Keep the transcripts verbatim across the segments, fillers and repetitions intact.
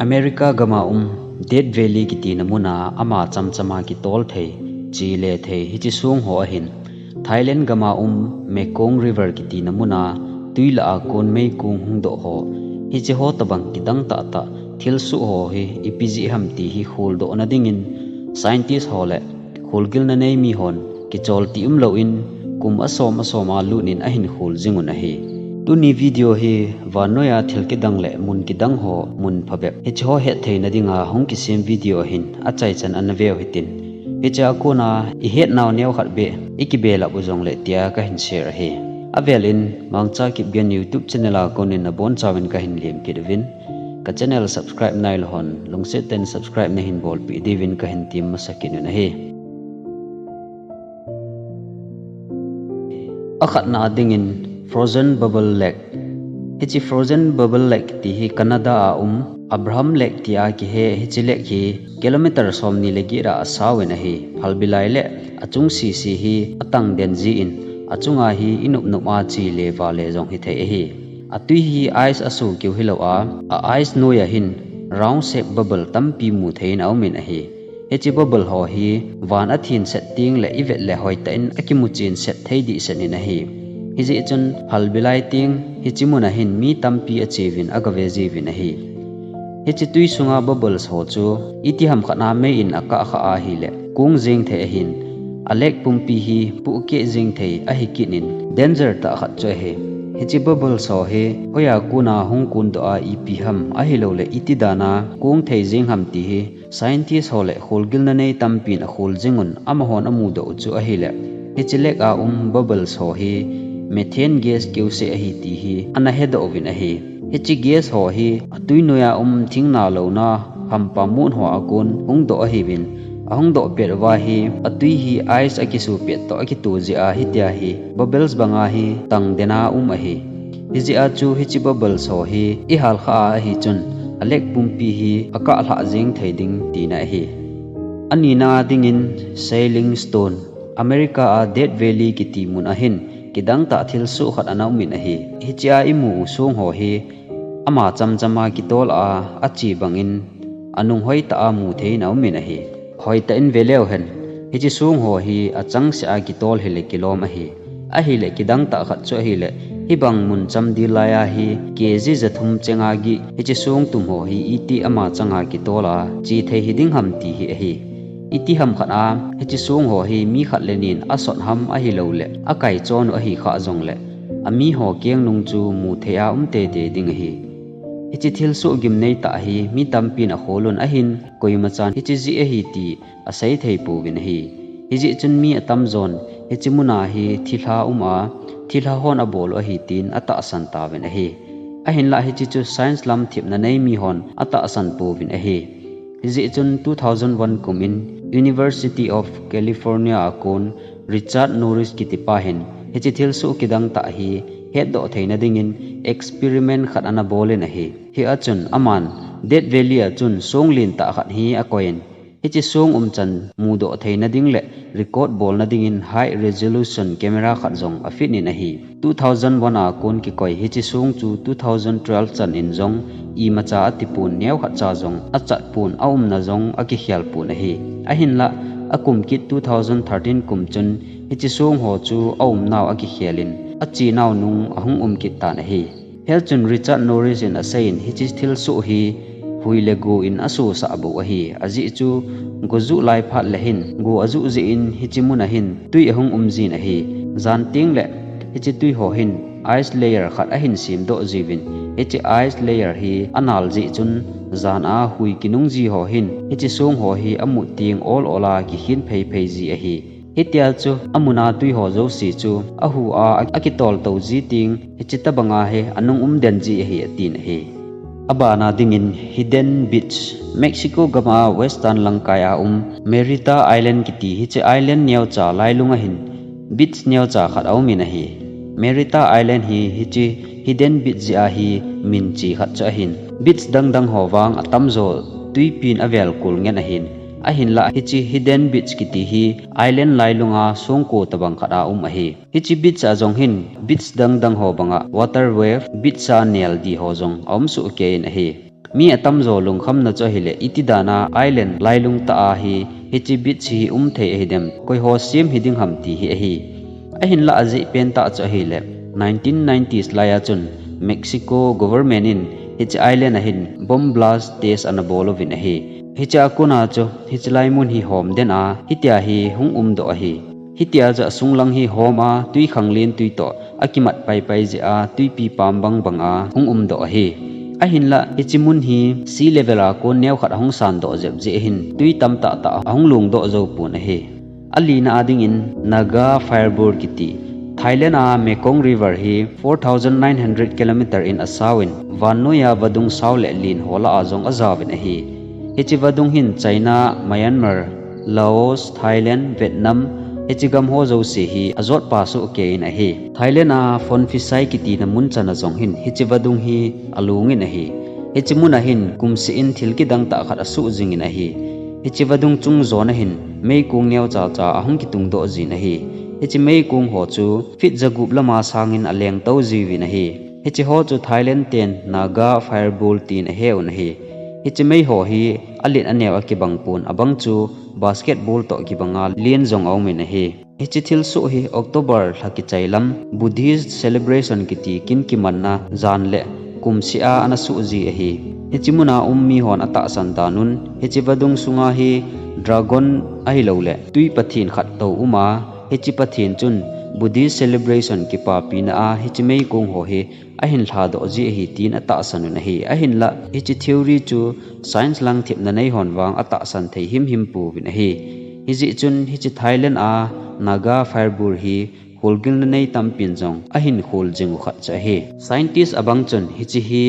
America gama um Death Valley kitina muna ama chamchama kitol thei, chele thei hiche song ho ahin, Thailand gama um Mekong River kitina muna tui lah a kon meikong hung doh ho, hiche ho tabang kidang tahtah thilsoh ho hi ipi jeh ham ti hi kholdohna dingin scientist ho le kholgilna nei mi hon kichol ti umlouvin kum asom asom a lut in ahin khol jing un ahi. Tuni video hi vannoiya thil kidang le mun kidang ho mun phabep hiche ho hetthei na dinga hung kisem video ahin achaichan ana veu hitin. Hichea kona ihetnau neokhat beh ikibelap u jongle tia kahin share ahi. Avel in Mangcha Kipgen YouTube channel a konin nabonchauvin kahin lem kit uvin. Ka channel subscribe nailou hon lungset tah in subscribe nahin bolpeh diuvin kahin tem masa kit un ahi. Akhatna dingin Frozen Bubble Lake. Hiche Frozen Bubble Lake ti hi Canada a um Abraham Lake tia kihe hiche lake hi kilometer somni le get a asauvin ahi. Phalbi lai le achung sese hi atang den jin achunga hi inop nop a chele vale jong hithei ahi. Atui hi ice aso keu hilou a, a ice noiya hin round shape bubble tampi muthei in aumin ahi. Hiche bubble ho hi van athin set tengle ivet le hoitah in akimu chen set thei dehset in ahi. Hijeh chun phalbi lai teng hiche muna hin mi tampi acheuvin agave jiuvin ahi. Hiche tui sunga bubbles ho chu itiham khat a mei in akah khah ahile kong jeng thei ahin, a lake pumpi hi pohkeh jeng thei ahi kit in danger tah khat chu ahi. Hiche bubbles ho hi hoiya kona hung kondoh a ipi ham ahiloule iti dana kong thei jeng ham ti hi scientist ho le kholgilna nei tampin akhol jing un, amahon amudoh u chu ahile hiche lake a um bubbles ho hi methane gas keuseh ahi ti hi ana hedoh uvin ahi. Hiche gas ho hi atui noiya um thingna louna hampa mut hoa kon hung doh ahiuvin, ahung doh pet uva hi atui hi ice akiso pet toh akito jeh a hitia hi bubbles banga hi tang dena um ahi. Hijeh a chu hiche bubbles ho hi ihal khah a ahi chun a lake pumpi hi akah lhah jeng thei ding tina ahi. Anina dingin Sailing Stone, America a Death Valley kiti mun ahin kidang tah thilsoh khat ana umin ahi. Hichea imu u song ho hi ama chamchama kitol a ache bangin anung hoitah a muthei in aumin ahi. Hoitah in veleu hen, hiche song ho hi achangseh a kitol hile kilom ahi. Ahile kidang tah khat chu ahile hibang mun chamdel laiya hi kg jathum chenga gih hiche song tum ho hi iti ama changa kitol a che thei hiding ham ti hi ahi. Itiham khat a hiche song ho hi mi khat le ni in asot ham ahiloule akaichon u ahi khah jongle amiho kengnung chu muthei a um teitei ding ahi. Hiche thilsoh gimnei tah hi mi tampin akhol un ahin koimachan hiche jeh ahi ti asei thei pouvin ahi. Hijeh chun mi atamjon hiche muna hi thilha uma, thilha hon abol u ahi tin atahsan tauvin ahi. Ahinlah hiche chu science lam thepna nei mihon atahsan pouvin ahi. Hijeh chun two thousand one kumin University of California a kon Richard Norris kitipa hin hiche thilsoh kidang tah hi hetdoh theina dingin experiment khat ana bolin ahi. Hia chun aman Death Valley a chun song lentah khat hi akoiyin, hiche song umchan mudoh theina ding le record bolna dingin high resolution camera khat jong afit in ahi. Two thousand one a kon kikoi hiche song chu two thousand twelve chan in jong imacha atipon, neokhat cha jong achatpon, aumna jong akikhel pon ahi. Ahinlah akum kit two thousand thirteen kum chun hiche song ho chu aumnau akikhelin achenau nung ahung um kit tan ahi. Hia chun Richard Norris in aseiyin hiche thilsoh hi hui le go in asosah bou ahi. Ajeh chu go juh lai phat le hin go ajuh jeh in hiche muna hin tui ahung um jin ahi. Jan tengle hiche tui ho hin ice layer khat ahin semdoh jiuvin, hiche ice layer hi anal jeh chun jan a hui kinung ji ho hin hiche song ho hi amut teng ol ol a kikhin phei phei ji ahi. Hitia chu amun a tui ho jouse chu ahu a akitol tou ji teng hiche tabanga hi anung um den ji ahi atin ahi. Abana dingin Hidden Beach, Mexico gam a western langkai a um Merita Island kiti hiche island neocha lailung ahin beach neocha khat aumin ahi. Merita Island hi hiche Hidden Beach jeh a hi minche khat chu ahin, beach dangdang ho vang atamjo tuipin avel kul ngen ahin, ahinlah hiche Hidden Beach kiti hi island lailunga songko tobang khat a um ahi. Hiche beach a jong hin beach dangdang ho banga water wave, beach a nel di ho jong aum sohkei in ahi. Mi atamjo lungkhamna chu ahile, iti dana island lailung tah a hi, hiche beach hi um thei ahidem, koiho sem hiding ham ti hi ahi. Ahinla ajeh pentah chu ahile, nineteen nineties laiya chun Mexico government in hiche island a hin bomb blast test ana bol uvin ahi. Hiche a kona chu, hiche lai mun hi hom den a, hitia hi hung umdoh ahi. Hitia chu asunglang hi hom a, twikhanglen twi toh akimat paipai jeh a, twipi pam bangbang a hung umdoh ahi. Ahinla, hiche mun hi sea level a kon neokhat ahung sandoh jep jeh hin, twi tamtah tah ahung lungdoh joupon ahi. Alina a dingin Naga Fireball kiti, Thailand a Mekong River hi four thousand nine hundred kilometer in asauvin, vannoiya vadung sao le len ho lah a jong ajaovin ahi. Hiche vadung hin China, Myanmar, Laos, Thailand, Vietnam, hiche gam ho jouse hi ajotpa sohkei in ahi. Thailand a Phonphisai kitina mun chana jong hin hiche vadung hi alungin ahi. Hiche muna hin kumseh in thil kidang tah khat asoh jingin ahi. Hiche vadung chung jona hin meikong neocha cha ahung kitungdoh jin ahi. Hiche meikong ho chu feet jagup lama sangin alengtou jiuvin ahi. Hiche ho chu Thailand ten Naga Fireball tin aheuvin ahi. Hiche mei ho hi alet aneo akibangpon, abang chu basketball toh kibanga len jong aumin ahi. Hiche thilsoh hi October lha kichai lam Buddhist celebration kiti kin kimanna jan le kumseh a ana soh ji ahi. Hiche muna um mihon atahsan danun, hiche vadung sunga hi dragon ahilouleh twi pathen khat tou uma, hiche pathen chun Buddhist celebration kipapina a hiche meikong ho hi ahin lhadoh ji ahi tin atahsan un ahi. Ahinla, hiche theory chu science lang thepna neihon vang atahsan thei himhim pouvin ahi. Hijeh chun hiche Thailand a Naga Fireball hi kholgilna nei tampin jong ahin khol jing u khat chu ahi. Scientist abang chun hiche hi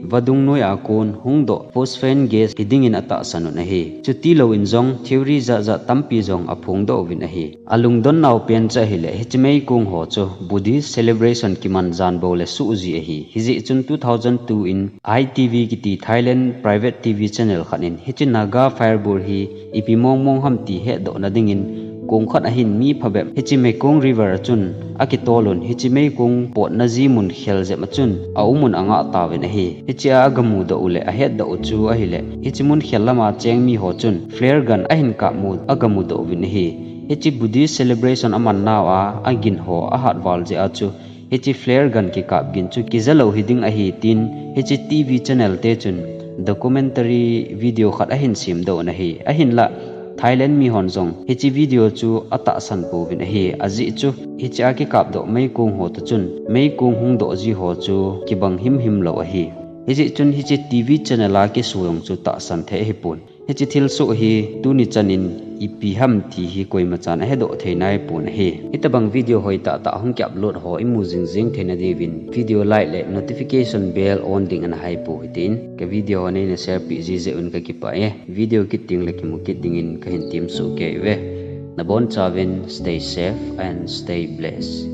vadung noiya kon hungdoh phosphine gas hidingin atahsan un ahi. Chutilouvin jong theory jatjat tampi jong aphongdoh uvin ahi. Alungdonnau pen chu ahile, hiche meikong ho chu Buddhist celebration kiman jan boule soh ji ahi. Hijeh chun two thousand two in I T V kiti Thailand private T V channel khat in hiche Naga Fireball hi ipi mongmong ham ti hetdohna dingin, kong khat ahin mi phabep hiche Mekong River a chun akitolun, hiche meikong potna ji mun khel jep a chun aumun angah tauvin ahi. Hichea agamudoh u le ahetdoh u chu ahile, hiche mun khel lama cheng miho chun flare gun ahin kapmu agamudoh uvin ahi. Hiche Buddhist celebration amannauva agin ho ahatval jeh a chu, hiche flare gun kikap gin chu kijalou hiding ahi tin, hiche T V channel te chun documentary video khat ahin semdoh un ahi. Ahinla, Thailand mihon jong hiche video chu atahsan pouvin ahi. Ajeh chu, hichea kikapdoh meikong ho toh chun meikong hungdoh ji ho chu kibang himhim lou ahi. Hijeh chun hiche T V channel a kiso jong chu tahsan thei ahipon. Hiche thilsoh hi tuni chanin ipi ham ti hi koimachan ahedoh thei naipon ahi. Hitobang video hoitah tah hung ki upload ho imu jingjing theina diuvin video like le notification bell on ding ana haipou hitin, ka video ho neina share peh jijeh un kakipah e. Video kit tengle kimu kit dingin kahin temsoh kei uve. Nabonchauvin stay safe and stay blessed.